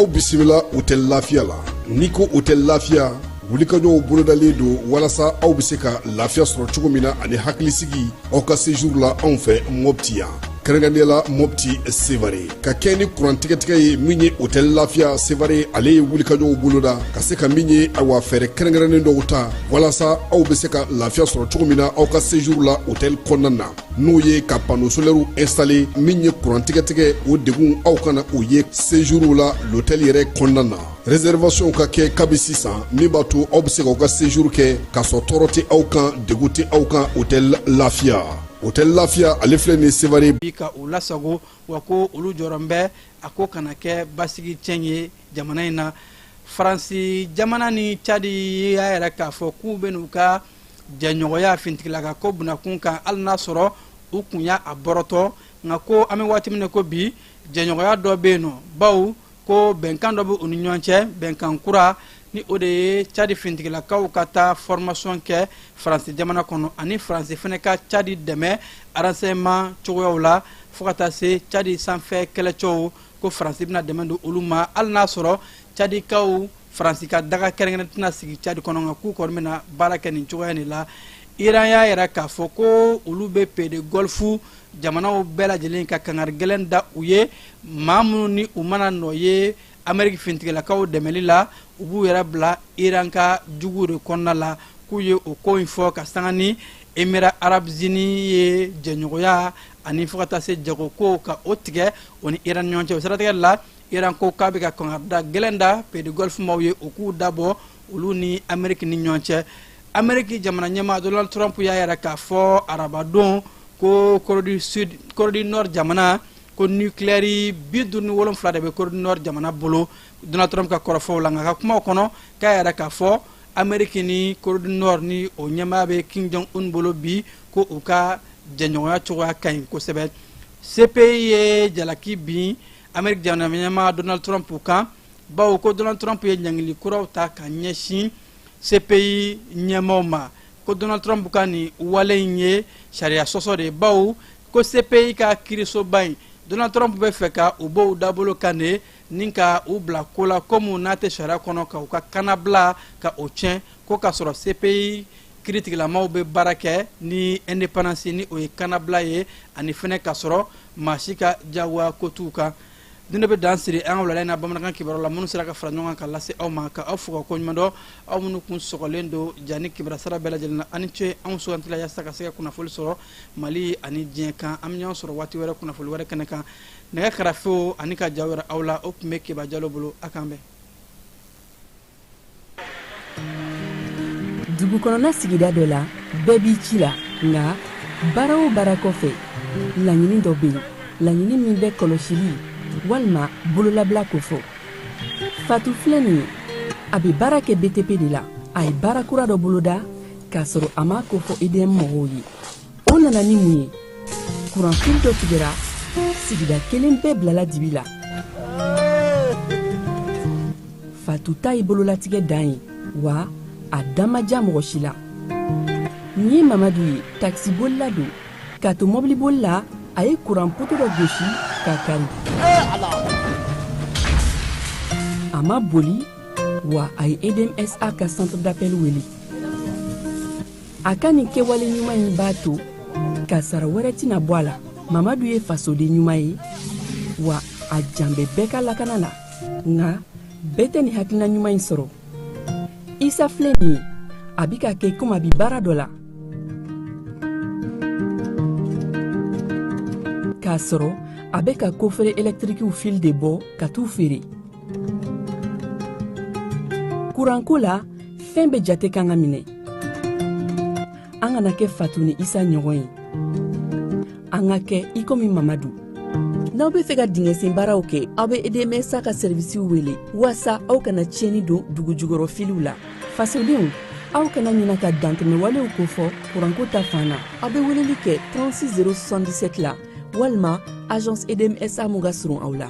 Aw bisimila Hôtel Lafiya la. N'i ko Hôtel Lafiya, wulikajɔw bolodalen don walasa aw bɛ se ka lafiya sɔrɔ cogo min na ani hakilisigi aw ka séjour la anw fɛ Mopti yan, kɛrɛnkɛrɛnnenya la Mopti Sevare. Ka kɛ ni kuran tigɛtigɛ ye min ye, Hôtel Lafiya Sevare ale ye wulikajɔw boloda ka se ka min ye, awa, fɛɛrɛ kɛrɛnkɛrɛnnen dɔw ta walasa aw bɛ se ka lafiya sɔrɔ cogo min na aw ka séjour la hôtel kɔnɔna na, n'o ye ka panneau solaire installé. Min ye kuran tigɛtigɛ, o degun aw kana o ye séjour la l'hôtel yɛrɛ kɔnɔna na. Réservation ka kɛ kabi sisan, min b'a to aw bɛ se k'aw ka séjour kɛ k'a sɔrɔ tɔɔrɔ tɛ aw kan, degun tɛ aw kan. Hôtel Lafiya, Hôtel Lafiya ale filɛ nin Sevare. Bi ka u lasago wa ko olu jɔrɔ bɛ a ko kana kɛ basigi tiɲɛ ye jamana in na. Faransi jamana ni Cadi y'a yɛrɛ k'a fɔ k'u bɛ n'u ka jɛɲɔgɔnya fintigilaka ko bunakun kan, hali n'a sɔrɔ u kun y'a a bɔrɔtɔ. Nka ko an bɛ waati min na ko bi, jɛɲɔgɔnya dɔ bɛ yen nɔ, bawo ko bɛnkan dɔ bɛ u ni ɲɔgɔn cɛ, bɛnkan kura ni o de ye Cadi fintigilakaw ka taa formation kɛ Faransi jamana kɔnɔ, ani Faransi fana ka Cadi dɛmɛ renseignement cogoyaw la, fo ka taa se Cadi sanfɛ kɛlɛcɛw, ko Faransi bɛna dɛmɛ don olu ma, hali n'a sɔrɔ Cadikaw Faransi ka daga kɛrɛnkɛrɛn tɛna sigi Cadi kɔnɔ, nka k'u kɔni bɛna baara kɛ nin cogoya de la. Iran y'a yɛrɛ k'a fɔ ko olu bɛ pays de Golfe jamanaw bɛɛ lajɛlen ka kangari gɛlɛn da u ye, maa minnu ni u mana nɔ ye Ameriki fintigilakaw dɛmɛli la, u b'u yɛrɛ bila Iran ka jugu de kɔnɔna la. K'u ye o ko in fɔ ka sanga ni Émirats arabes unis ye jɛɲɔgɔnya ani fo ka taa se jagoko ka o tigɛ o ni Iran ɲɔgɔn cɛ. O siratigɛ la, Iran ko k'a bɛ ka kangari gɛlɛn da pays de Golfe maaw ye, u k'u dabɔ olu ni Ameriki ni ɲɔgɔn cɛ. Ameriki jamana ɲɛmaa Donald Trump y'a yɛrɛ k'a fɔ arabadon ko Corée du Sud, Corée du Nord jamana, ko nucléaire 57 de bɛ Corée du Nord jamana bolo. Donald Trump ka kɔrɔfɔw la, nka ka kumaw kɔnɔ, k'a yɛrɛ k'a fɔ Ameriki ni Corée du Nord ni o ɲɛmaa bɛ Kim Jong Un bolo bi, ko u ka jɛɲɔgɔnya cogoya ka ɲi kosɛbɛ. CPI ye jalaki bin Ameriki jamana ɲɛmaa Donald Trump kan, bawo ko Donald Trump ye ɲangili kuraw ta ka ɲɛsin CPI ɲɛmaaw ma, ko Donald Trump ka nin wale in ye sariya sɔsɔ de ye, bawo ko CPI ka kiirisoba in, Donald Trump bɛ fɛ ka u bɔ u dabolo kan de ni ka u bila ko la komi n'a tɛ sariya kɔnɔ, ka u ka kannabila ka o tiɲɛ, ko k'a sɔrɔ CPI kiiritigilamaw bɛ baara kɛ ni indépendance ni o ye kannabila ye, ani fɛnɛ k'a sɔrɔ maa si ka diyagoya ko t'u kan. Ni ne bɛ dan siri an ka wulada in na bamanankan kibaruyaw la minnu sera ka fara ɲɔgɔn kan ka lase aw ma, ka aw fo ka koɲuman dɔn, aw minnu kun sɔgɔlen don ja ni kibaruya sira bɛɛ lajɛlen na. Ani ce anw sugantila yaasa ka se ka kunnafoli sɔrɔ Mali ani diɲɛ kan. An bɛ ɲɔgɔn sɔrɔ waati wɛrɛ kunnafoli wɛrɛ kɛnɛ kan. Nɛgɛ karafew ani ka jaw yɛrɛ aw la, o tun bɛ Keba Jalo bolo. A k'an bɛn. Dugu kɔnɔna sigida dɔ la, bɛɛ b'i ci la, nka baara o baara kɔfɛ, laɲini dɔ bɛ yen, laɲini min bɛ kɔlɔsili walima bololabila kofɔ. Fatu filɛ nin ye, a bɛ baara kɛ BTP de la. A ye baara kura dɔ boloda k'a sɔrɔ a m'a kofɔ EDM mɔgɔw ye. O nana ni mun ye? Kuranfili dɔ tigɛra, sigida kelen bɛɛ bilala dibi la. Fatu ta ye bololatigɛ dan ye, wa a dan ma diya mɔgɔ si la. Nin ye Mamadu ye, takisibolila don. K'a to mɔbiliboli la, a ye kuran poto dɔ gosi k'a kari. A ma boli wa, a ye EDMSA ka centre d'appel wele. A ka nin kɛwale ɲuman in b'a to kasara wɛrɛ tɛna bɔ a la. Mamadu ye fasoden ɲuman ye, wa a jan bɛ bɛɛ ka lakana la. Nka bɛɛ tɛ nin hakilina ɲuman in sɔrɔ. Isa filɛ nin ye, a bi ka kɛ komi a bi baara dɔ la k'a sɔrɔ a bɛ ka coffret électriquew fil de bɔ ka t'u feere. Kuranko la, fɛn bɛɛ jate kan ka minɛ. An kana kɛ Fatu ni Isa ɲɔgɔn ye, an ka kɛ i komi Mamadu. N'aw bɛ fɛ ka dingɛsen baaraw kɛ, aw bɛ EDMSA ka sɛrivisiw wele waasa aw kana tiɲɛni don dugu jukɔrɔ filiw la. Fasodenw, aw kana ɲina ka dantɛmɛwalew kofɔ kuranko ta fan na. Aw bɛ weleli kɛ 36 077 la walima agence EDMSA mun ka surun aw la.